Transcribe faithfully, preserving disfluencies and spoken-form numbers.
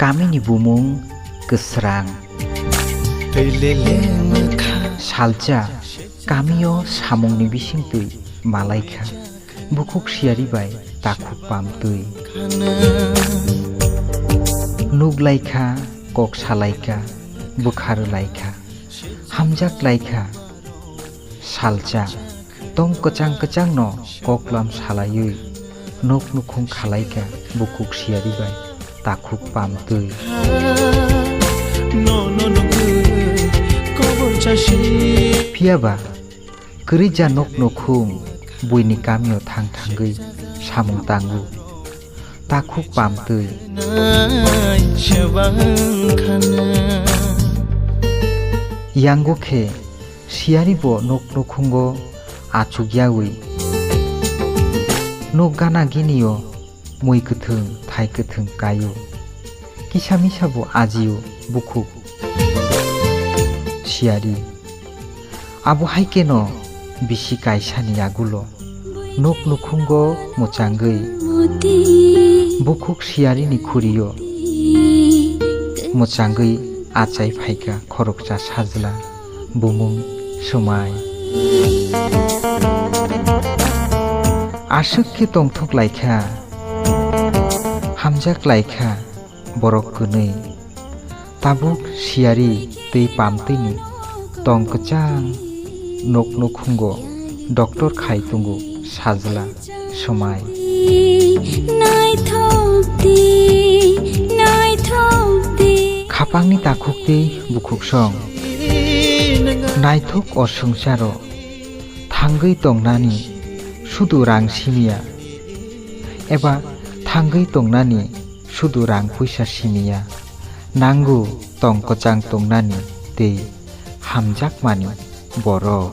Kamini bumung kwsrang. Salcha, kamio samungni bisingtwi malaikha, bukhuk siyari bai takhuk pamtwi. Nuk laikha, kok salaikha, bwkha rwlaikha, hamjak laikha. Salcha, tong kwchang kwchangno koklam salaiwi nok nukhung khalaikha bukhuk siyari bai takhuk pamtwi. Phiyaba kwrwija nok nukhung buini kamio thang thangwi samung tango takhuk pamtwi. Yango khe siyari bo nok nukhungo achukyawi nok gana ginio mui kwthwng thai kwthwng kaio. Kisa misa bo ajio bukhuk siyari. Abo hai kheno bisi kaisani yagulo nok nukhungo mwchangwi bukhuk siyarini khurio mwchangwi achai phaikha khoroksa sajla bumung swmai. Aswk khe tongthok laikha, hamjak laikha borok kwnwi. Tabuk siyari tei pamtwini tong kwchang nok nukhungo doctor khai tongo sajla swmai. Khapangni takhuk tei bukhuksong naithok o swngcharo thangwi tongnani sudu rang simiya eba thangwi tongnani sudu rang puisa simiya, nango tong kwchang tongnani tei hamjakmani borok.